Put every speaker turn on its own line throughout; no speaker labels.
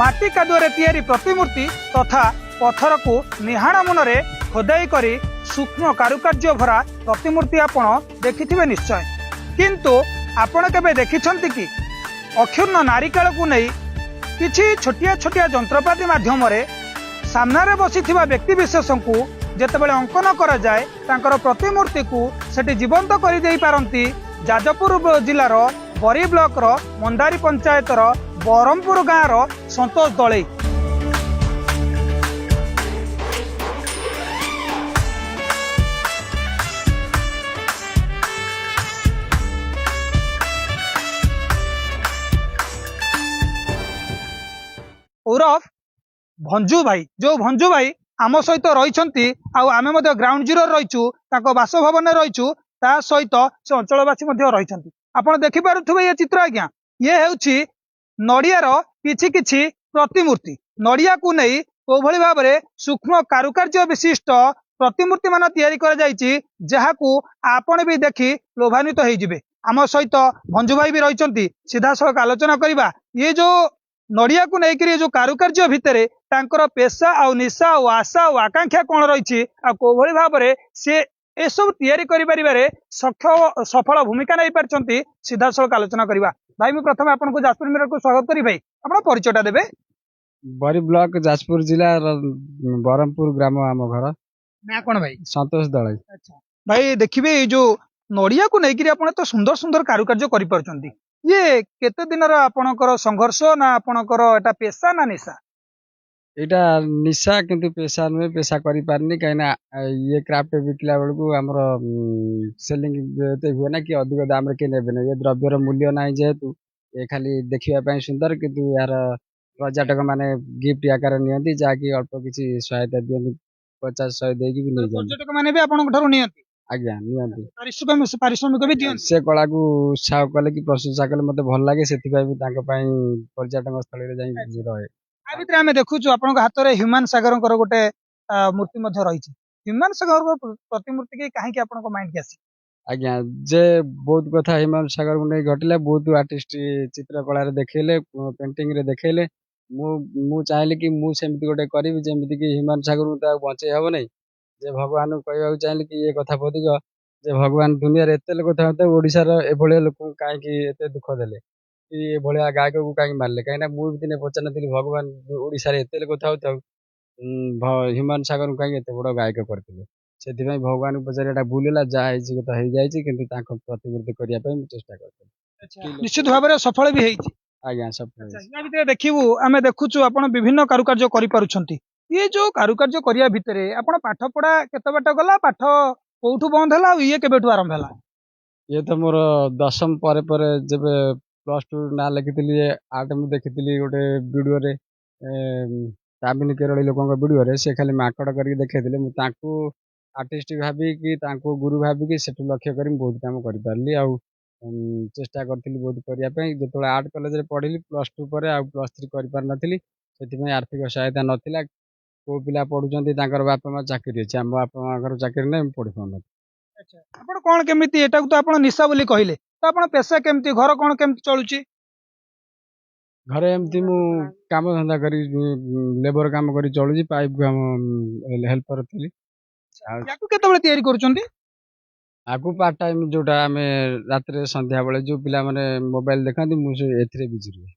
ମାଟି କାଦୁଅରେ ତିଆରି ପ୍ରତିମୂର୍ତ୍ତି ତଥା ପଥରକୁ ନିହାଣ ମୁନରେ ଖୋଦାଇ କରି ସୂକ୍ଷ୍ମ କାରୁକାର୍ଯ୍ୟ ଭରା ପ୍ରତିମୂର୍ତ୍ତି ଆପଣ ଦେଖିଥିବେ ନିଶ୍ଚୟ। କିନ୍ତୁ ଆପଣ କେବେ ଦେଖିଛନ୍ତି କି, ଅକ୍ଷୁଣ୍ଣ ନାରିକେଳକୁ ନେଇ କିଛି ଛୋଟିଆ ଛୋଟିଆ ଯନ୍ତ୍ରପାତି ମାଧ୍ୟମରେ ସାମ୍ନାରେ ବସିଥିବା ବ୍ୟକ୍ତିବିଶେଷଙ୍କୁ ଯେତେବେଳେ ଅଙ୍କନ କରାଯାଏ, ତାଙ୍କର ପ୍ରତିମୂର୍ତ୍ତିକୁ ସେଠି ଜୀବନ୍ତ କରିଦେଇ ପାରନ୍ତି ଯାଜପୁର ଜିଲ୍ଲାର ବରୀ ବ୍ଲକର ମନ୍ଦାରୀ ପଞ୍ଚାୟତର ବରହମପୁର ଗାଁର ସନ୍ତୋଷ ଦଳେଇ। ଓରଫ ଭଞ୍ଜୁ ଭାଇ। ଯୋଉ ଭଞ୍ଜୁ ଭାଇ ଆମ ସହିତ ରହିଛନ୍ତି ଆଉ ଆମେ ମଧ୍ୟ ଗ୍ରାଉଣ୍ଡ ଜିରୋରେ ରହିଛୁ, ତାଙ୍କ ବାସଭବନରେ ରହିଛୁ, ତା ସହିତ ସେ ଅଞ୍ଚଳବାସୀ ମଧ୍ୟ ରହିଛନ୍ତି। ଆପଣ ଦେଖିପାରୁଥିବେ ଇଏ ଚିତ୍ର ଆଜ୍ଞା, ଇଏ ହେଉଛି ନଡ଼ିଆର କିଛି କିଛି ପ୍ରତିମୂର୍ତ୍ତି। ନଡ଼ିଆକୁ ନେଇ କୋଉଭଳି ଭାବରେ ସୂକ୍ଷ୍ମ କାରୁକାର୍ଯ୍ୟ ବିଶିଷ୍ଟ ପ୍ରତିମୂର୍ତ୍ତି ମାନ ତିଆରି କରାଯାଇଛି, ଯାହାକୁ ଆପଣ ବି ଦେଖି ଲୋଭାନ୍ୱିତ ହେଇଯିବେ। ଆମ ସହିତ ଭଞ୍ଜୁ ଭାଇ ବି ରହିଛନ୍ତି, ସିଧାସଳଖ ଆଲୋଚନା କରିବା। ଇଏ ଯୋଉ ନଡ଼ିଆକୁ ନେଇକରି ଏ ଯୋଉ କାରୁକାର୍ଯ୍ୟ ଭିତରେ ତାଙ୍କର ପେସା ଆଉ ନିଶା ଆଉ ଆଶା ଆଉ ଆକାଂକ୍ଷା କଣ ରହିଛି ଆଉ କୋଉଭଳି ଭାବରେ ସେ ଏସବୁ ତିଆରି କରିପାରିବାରେ ସକ୍ଷମ ସଫଳ ଭୂମିକା ନେଇପାରିଛନ୍ତି, ସିଧାସଳଖ ଆଲୋଚନା କରିବା। ଭାଇ, ମୁଁ ପ୍ରଥମେ ଆପଣଙ୍କୁ ଯାଜପୁର ମିରରକୁ ସ୍ୱାଗତ କରି, ଭାଇ, ଆପଣ ପରିଚୟଟା ଦେବେ।
ବରୀ ବ୍ଲକ, ଯାଜପୁର ଜିଲ୍ଲା, ବ୍ରହ୍ମପୁର ଗ୍ରାମ ଆମ ଘର।
ନା କଣ ଭାଇ?
ସନ୍ତୋଷ ଦଳେଇ।
ଆଚ୍ଛା ଭାଇ, ଦେଖିବେ ଏଇ ଯୋଉ ନଡ଼ିଆକୁ ନେଇକିରି ଆପଣ ଏତେ ସୁନ୍ଦର ସୁନ୍ଦର କାରୁକାର୍ଯ୍ୟ କରିପାରୁଛନ୍ତି, ଇଏ କେତେ ଦିନର ଆପଣଙ୍କର ସଂଘର୍ଷ ନା ଆପଣଙ୍କର ଏଟା ପେସା ନା ନିଶା?
ଏଇଟା ନିଶା, କିନ୍ତୁ ପେସା ନୁହେଁ। ପେସା କରିପାରିନି, କାହିଁକିନା ଇଏ କ୍ରାଫ୍ଟ ବିକିଲା ବେଳକୁ ଆମର ସେଲିଂ ଏତେ ହୁଏ ନା କି ଅଧିକ ଦାମରେ କିଏ ନେବେ ନା। ଇଏ ଦ୍ରବ୍ୟର ମୂଲ୍ୟ ନାହିଁ, ଯେହେତୁ ଏ ଖାଲି ଦେଖିବା ପାଇଁ ସୁନ୍ଦର, କିନ୍ତୁ ଏହାର ପର୍ଯ୍ୟଟକ ମାନେ ଗିଫ୍ଟ ଆକାରରେ ନିଅନ୍ତି, ଯାହାକି ଅଳ୍ପ କିଛି ସହାୟତା ଦିଅନ୍ତି, 50 100 ଦେଇକି ବି ନେଇଯାଆନ୍ତି।
ପର୍ଯ୍ୟଟକ ମାନେ ବି ଆପଣଙ୍କ ଠାରୁ ନିଅନ୍ତି?
ଆଜ୍ଞା, ନିଅନ୍ତି।
ପାରିଶ୍ରମିକ ବି ଦିଅନ୍ତି?
ସେ କଳାକୁ ଉତ୍ସାହ କଲେ କି ପ୍ରଶଂସା କଲେ ମତେ ଭଲ ଲାଗେ, ସେଥିପାଇଁ ବି ତାଙ୍କ ପାଇଁ ପର୍ଯ୍ୟଟନ ସ୍ଥଳୀରେ ଯାଇ ରହେ।
ତା ଭିତରେ ଆମେ ଦେଖୁଛୁ ଆପଣଙ୍କ ହାତରେ ହ୍ୟୁମାନ ସାଗରଙ୍କର ଗୋଟେ ମୂର୍ତ୍ତି ମଧ୍ୟ ରହିଛି। ହ୍ୟୁମାନ ସାଗରଙ୍କ ପ୍ରତିମୂର୍ତ୍ତି କି କାହିଁକି ଆପଣଙ୍କ ମାଇଣ୍ଡ କି ଆସି?
ଆଜ୍ଞା, ଯେ ବହୁତ କଥା ହ୍ୟୁମାନ ସାଗରକୁ ନେଇ ଘଟିଲା। ବହୁତ ଆର୍ଟିଷ୍ଟ ଚିତ୍ରକଳାରେ ଦେଖେଇଲେ, ପେଣ୍ଟିଂରେ ଦେଖେଇଲେ। ମୁଁ ଚାହିଁଲି କି ମୁଁ ସେମିତି ଗୋଟେ କରିବି, ଯେମିତି କି ହ୍ୟୁମାନ ସାଗରକୁ ତ ଆଉ ବଞ୍ଚେଇ ହବ ନାହିଁ। ଯେ ଭଗବାନଙ୍କୁ କହିବାକୁ ଚାହିଁଲି କି ଏ କଥା ପଦିକ ଯେ ଭଗବାନ, ଦୁନିଆରେ ଏତେ ଲୋକ ଥାନ୍ତେ, ଓଡ଼ିଶାର ଏଭଳିଆ ଲୋକଙ୍କୁ କାହିଁକି ଏତେ ଦୁଃଖ ଦେଲେ କି ଏଭଳିଆ ଗାୟକକୁ କାହିଁକି ମାରିଲେ? କାହିଁକିନା ମୁଁ ବି ଦିନେ ପଚାରିନଥିଲି, ଭଗବାନ, ଓଡ଼ିଶାରେ ଏତେ ଲୋକ ଥାଉ ଥାଉ ହ୍ୟୁମାନ ସାଗରଙ୍କୁ କାହିଁକି ଏତେ ବଡ଼ ଗାୟକ କରିଥିଲେ? ସେଥିପାଇଁ ଭଗବାନଙ୍କୁ ପଚାରିବାଟା ଭୁଲ ହେଲା। ଯାହା ହେଇଛି କଥା ହେଇଯାଇଛି, କିନ୍ତୁ ତାଙ୍କ ପ୍ରତିମୂର୍ତ୍ତି କରିବା ପାଇଁ ମୁଁ ଚେଷ୍ଟା କରିଥିଲି।
ନିଶ୍ଚିତ ଭାବରେ ସଫଳ ବି ହେଇଛି।
ଆଜ୍ଞା, ସଫଳ ହେଇଛି।
ୟା ଭିତରେ ଦେଖିବୁ, ଆମେ ଦେଖୁଛୁ ଆପଣ ବିଭିନ୍ନ କାରୁକାର୍ଯ୍ୟ କରିପାରୁଛନ୍ତି। ଇଏ ଯୋଉ କାରୁକାର୍ଯ୍ୟ କରିବା ଭିତରେ ଆପଣ ପାଠ ପଢା କେତେ ବାଟ ଗଲା, ପାଠ କୋଉଠୁ ବନ୍ଦ ହେଲା ଆଉ ଇଏ କେବେଠୁ ଆରମ୍ଭ ହେଲା?
ଇଏ ତ ମୋର ଦଶମ ପରେ ପରେ, ଯେବେ +2 ନାଁ ଲେଖିଥିଲି, ଆର୍ଟ ମୁଁ ଦେଖିଥିଲି ଗୋଟେ ଭିଡ଼ିଓରେ, ତାମିଲ କେରଳୀ ଲୋକଙ୍କ ଭିଡ଼ିଓରେ। ସେ ଖାଲି ମାଙ୍କଡ଼ କରିକି ଦେଖେଇଥିଲେ। ମୁଁ ତାଙ୍କୁ ଆର୍ଟିଷ୍ଟ ଭାବିକି, ତାଙ୍କୁ ଗୁରୁ ଭାବିକି, ସେଠୁ ଲକ୍ଷ୍ୟ କରି ମୁଁ ବହୁତ କାମ କରିପାରିଲି ଆଉ ଚେଷ୍ଟା କରିଥିଲି ବହୁତ କରିବା ପାଇଁ। ଯେତେବେଳେ ଆର୍ଟ କଲେଜରେ ପଢ଼ିଲି +2 ପରେ, ଆଉ +3 କରିପାରିନଥିଲି। ସେଥିପାଇଁ ଆର୍ଥିକ ସହାୟତା ନଥିଲା। କୋଉ ପିଲା ପଢୁଛନ୍ତି, ତାଙ୍କର ବାପା ମା ଚାକିରି ଅଛି। ଆମ ବାପା ମାଙ୍କର ଚାକିରି ନାହିଁ, ମୁଁ ପଢି ପାରୁନଥିଲି।
ଆପଣ କଣ କେମିତି, ଏଟାକୁ ତ ଆପଣ ନିଶା ବୋଲି କହିଲେ, ତ ଆପଣ ପେସା କେମିତି, ଘର କଣ କେମିତି ଚଳୁଛି?
ଘରେ ଏମିତି ମୁଁ କାମ ଧନ୍ଦା କରି, ଲେବର କାମ କରି ଚଳୁଛି। ପାଇପ୍ କାମ ହେଲ୍ପର ଥିଲି ଆଉ
ୟାକୁ କେତେବେଳେ ତିଆରି କରୁଛନ୍ତି?
ଆକୁ ପାର୍ଟ ଟାଇମ୍, ଯୋଉଟା ଆମେ ରାତିରେ ସନ୍ଧ୍ୟାବେଳେ ଯୋଉ ପିଲାମାନେ ମୋବାଇଲ ଦେଖନ୍ତି, ମୁଁ ସେ ଏଥିରେ ବିଜି ରୁହେ।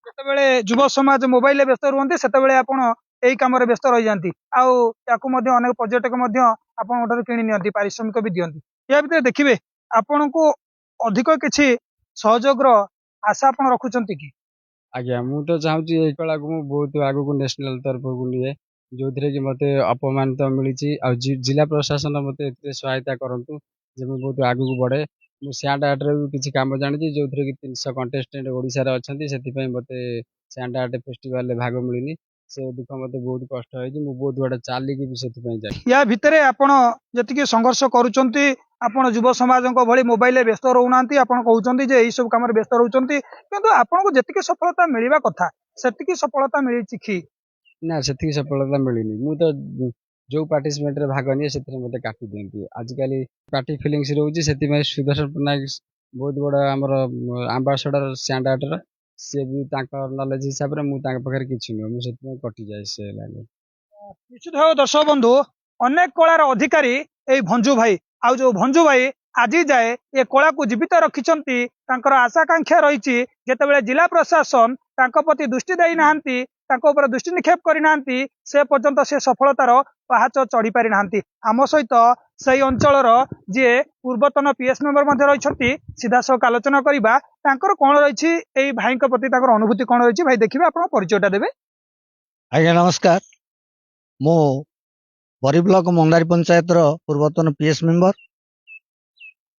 ଯେତେବେଳେ ଯୁବ ସମାଜ ମୋବାଇଲରେ ବ୍ୟସ୍ତ ରୁହନ୍ତି, ସେତେବେଳେ ଆପଣ ଏଇ କାମରେ ବ୍ୟସ୍ତ ରହିଯାନ୍ତି ଆଉ ତାକୁ ମଧ୍ୟ ଅନେକ ପର୍ଯ୍ୟଟକ ମଧ୍ୟ ଆପଣଙ୍କ ଠାରୁ କିଣି ନିଅନ୍ତି, ପାରିଶ୍ରମିକ ବି ଦିଅନ୍ତି। ୟା ଭିତରେ ଦେଖିବେ, ଆପଣଙ୍କୁ ଅଧିକ କିଛି ସହଯୋଗର ଆଶା ଆପଣ ରଖୁଛନ୍ତି କି?
ଆଜ୍ଞା, ମୁଁ ତ ଚାହୁଁଛି ଏଇ କଳାକୁ ମୁଁ ବହୁତ ଆଗକୁ ନ୍ୟାସନାଲ ତରଫକୁ ନିଏ, ଯୋଉଥିରେ କି ମତେ ଅପମାନିତ ମିଳିଛି। ଆଉ ଜିଲ୍ଲା ପ୍ରଶାସନ ମତେ ଏଥିରେ ସହାୟତା କରନ୍ତୁ ଯେ ମୁଁ ବହୁତ ଆଗକୁ ବଢେ। ମୁଁ ସ୍ୟାଣ୍ଡ ଆର୍ଟରେ ବି କିଛି କାମ ଜାଣିଛି, ଯୋଉଥିରେ କି 300 କଣ୍ଟେଷ୍ଟେଣ୍ଟ ଓଡ଼ିଶାରେ ଅଛନ୍ତି। ସେଥିପାଇଁ ମତେ ସ୍ୟାଣ୍ଡ ଆର୍ଟ ଫେଷ୍ଟିଭାଲରେ ଭାଗ ମିଳିନି। ସେ ଦୁଃଖ ମତେ ବହୁତ କଷ୍ଟ ହେଇଛି। ମୁଁ ବହୁତ ବାଟ ଚାଲିକି ବି ସେଥିପାଇଁ ଯାଏ।
ୟା ଭିତରେ ଆପଣ ଯେତିକି ସଂଘର୍ଷ କରୁଛନ୍ତି, ଆପଣ ଯୁବ ସମାଜଙ୍କ ଭଳି ମୋବାଇଲରେ ବ୍ୟସ୍ତ ରହୁନାହାନ୍ତି। ଆପଣ କହୁଛନ୍ତି ଯେ ଏଇ ସବୁ କାମରେ ବ୍ୟସ୍ତ ରହୁଛନ୍ତି, କିନ୍ତୁ ଆପଣଙ୍କୁ ଯେତିକି ସଫଳତା ମିଳିବା କଥା ସେତିକି ସଫଳତା ମିଳିଛି କି?
ନା, ସେତିକି ସଫଳତା ମିଳିନି। ମୁଁ ତ ଯୋଉ ପାର୍ଟିସିପେଣ୍ଟରେ ଭାଗ ନିଏ, ସେଥିରେ ମତେ କାଟି ଦିଅନ୍ତି। ଆଜିକାଲି ପାର୍ଟି ଫିଲିଙ୍ଗସ ରହୁଛି। ସେଥିପାଇଁ ସୁଦର୍ଶନ ପଟ୍ଟନାୟକ ବହୁତ ବଡ ଆମର ଆମ୍ବାସଡର ସ୍ୟାଣ୍ଡ ଆର୍ଟର, ସିଏ ବି ତାଙ୍କ ନଲେଜ ହିସାବରେ, ମୁଁ ତାଙ୍କ ପାଖରେ କିଛି ନୁହେଁ। ମୁଁ ସେଥିପାଇଁ କଟିଯାଏ ସେ ଲାଇନରେ।
ନିଶ୍ଚିତ ଭାବେ ଦର୍ଶକ ବନ୍ଧୁ, ଅନେକ କଳାର ଅଧିକାରୀ ଏଇ ଭଞ୍ଜୁ ଭାଇ। ଆଉ ଯୋଉ ଭଞ୍ଜୁ ଭାଇ ଆଜି ଯାଏ ଏ କଳାକୁ ଜୀବିତ ରଖିଛନ୍ତି, ତାଙ୍କର ଆଶାକାଂକ୍ଷା ରହିଛି, ଯେତେବେଳେ ଜିଲ୍ଲା ପ୍ରଶାସନ ତାଙ୍କ ପ୍ରତି ଦୃଷ୍ଟି ଦେଇନାହାନ୍ତି, ତାଙ୍କ ଉପରେ ଦୃଷ୍ଟି ନିକ୍ଷେପ କରିନାହାନ୍ତି, ସେ ପର୍ଯ୍ୟନ୍ତ ସେ ସଫଳତାର ପାହାଚ ଚଢି ପାରିନାହାନ୍ତି। ଆମ ସହିତ ସେଇ ଅଞ୍ଚଳର ଯିଏ ପୂର୍ବତନ ପିଏସ୍ ମେମ୍ବର ମଧ୍ୟ ରହିଛନ୍ତି, ସିଧାସଳଖ ଆଲୋଚନା କରିବା ତାଙ୍କର କଣ ରହିଛି, ଏଇ ଭାଇଙ୍କ ପ୍ରତି ତାଙ୍କର ଅନୁଭୂତି କଣ ରହିଛି। ଭାଇ, ଦେଖିବେ, ଆପଣଙ୍କ ପରିଚୟଟା ଦେବେ।
ଆଜ୍ଞା ନମସ୍କାର। ମୁଁ ବରୀ ବ୍ଲକ ମନ୍ଦାରୀ ପଞ୍ଚାୟତର ପୂର୍ବତନ ପିଏସ୍ ମେମ୍ବର।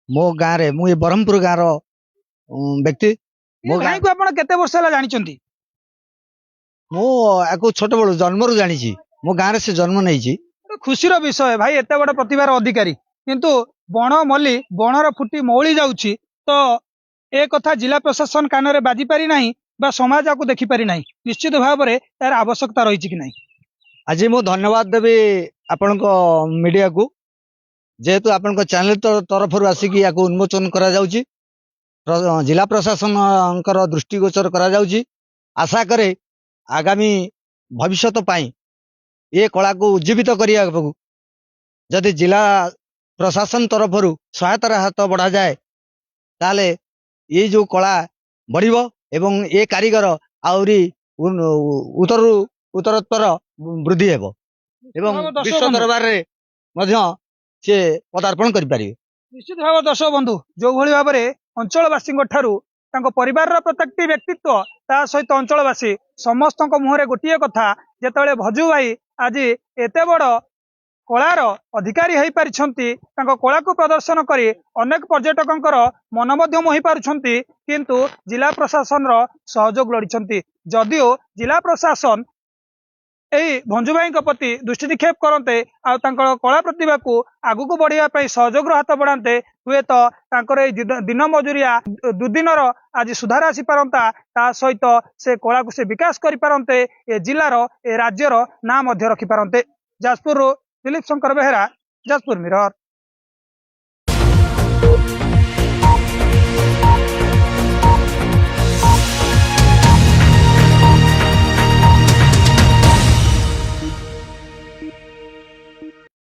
ମୋ ଗାଁରେ, ମୁଁ ଏ ବ୍ରହ୍ମପୁର ଗାଁର ବ୍ୟକ୍ତି। ମୋ ଗାଁ
ଭାଇଙ୍କୁ ଆପଣ କେତେ ବର୍ଷ ହେଲା ଜାଣିଛନ୍ତି?
ମୁଁ ଆକୁ ଛୋଟବେଳୁ, ଜନ୍ମରୁ ଜାଣିଛି। ମୋ ଗାଁରେ ସେ ଜନ୍ମ ନେଇଛି।
ଗୋଟେ ଖୁସିର ବିଷୟ, ଭାଇ ଏତେ ବଡ ପ୍ରତିଭାର ଅଧିକାରୀ, କିନ୍ତୁ ବଣ ମଲ୍ଲି ବଣର ଫୁଟି ମଉଳି ଯାଉଛି। ତ ଏ କଥା ଜିଲ୍ଲା ପ୍ରଶାସନ କାନରେ ବାଜି ପାରି ନାହିଁ ବା ସମାଜ ଆକୁ ଦେଖିପାରି ନାହିଁ। ନିଶ୍ଚିତ ଭାବରେ ତାର ଆବଶ୍ୟକତା ରହିଛି କି ନାହିଁ?
ଆଜି ମୁଁ ଧନ୍ୟବାଦ ଦେବି ଆପଣଙ୍କ ମିଡିଆକୁ, ଯେହେତୁ ଆପଣଙ୍କ ଚ୍ୟାନେଲ ତରଫରୁ ଆସିକି ୟାକୁ ଉନ୍ମୋଚନ କରାଯାଉଛି, ଜିଲ୍ଲା ପ୍ରଶାସନଙ୍କର ଦୃଷ୍ଟିଗୋଚର କରାଯାଉଛି। ଆଶା କରେ ଆଗାମୀ ଭବିଷ୍ୟତ ପାଇଁ ଏ କଳାକୁ ଉଜ୍ଜୀବିତ କରିବାକୁ ଯଦି ଜିଲ୍ଲା ପ୍ରଶାସନ ତରଫରୁ ସହାୟତାର ହାତ ବଢ଼ାଯାଏ, ତାହେଲେ ଏଇ ଯୋଉ କଳା ବଢ଼ିବ ଏବଂ ଏ କାରିଗର ଆହୁରି ଉତ୍ତରରୁ ଉତ୍ତରୋତ୍ତର ବୃଦ୍ଧି ହେବ ଏବଂ
ଦର୍ଶକ
ବିଶ୍ୱ
ବନ୍ଧୁ,
ଦରବାରରେ ମଧ୍ୟ ସେ ପଦାର୍ପଣ କରିପାରିବେ।
ନିଶ୍ଚିତ ଭାବେ ଦର୍ଶକ ବନ୍ଧୁ, ଯୋଉଭଳି ଭାବରେ ଅଞ୍ଚଳବାସୀଙ୍କ ଠାରୁ ତାଙ୍କ ପରିବାରର ପ୍ରତ୍ୟେକଟି ବ୍ୟକ୍ତିତ୍ୱ, ତା ସହିତ ଅଞ୍ଚଳବାସୀ ସମସ୍ତଙ୍କ ମୁହଁରେ ଗୋଟିଏ କଥା, ଯେତେବେଳେ ଭଜୁ ଭାଇ ଆଜି ଏତେ ବଡ କଳାର ଅଧିକାରୀ ହେଇପାରିଛନ୍ତି, ତାଙ୍କ କଳାକୁ ପ୍ରଦର୍ଶନ କରି ଅନେକ ପର୍ଯ୍ୟଟକଙ୍କର ମନ ମଧ୍ୟ ମୋହି ପାରୁଛନ୍ତି, କିନ୍ତୁ ଜିଲ୍ଲା ପ୍ରଶାସନର ସହଯୋଗ ଲୋଡ଼ିଛନ୍ତି। ଯଦିଓ ଜିଲ୍ଲା ପ୍ରଶାସନ ଏଇ ଭଞ୍ଜୁ ଭାଇଙ୍କ ପ୍ରତି ଦୃଷ୍ଟି ନିକ୍ଷେପ କରନ୍ତେ ଆଉ ତାଙ୍କର କଳା ପ୍ରତିଭାକୁ ଆଗକୁ ବଢିବା ପାଇଁ ସହଯୋଗର ହାତ ବଢାନ୍ତେ, ହୁଏତ ତାଙ୍କର ଏଇ ଦିନ ମଜୁରିଆ ଦୁର୍ଦିନର ଆଜି ସୁଧାର ଆସିପାରନ୍ତା। ତା ସହିତ ସେ କଳାକୁ ସେ ବିକାଶ କରିପାରନ୍ତେ, ଏ ଜିଲ୍ଲାର ଏ ରାଜ୍ୟର ନାଁ ମଧ୍ୟ ରଖିପାରନ୍ତେ। ଯାଜପୁରରୁ ଦିଲୀପ ଶଙ୍କର ବେହେରା, ଯାଜପୁର ମିରର।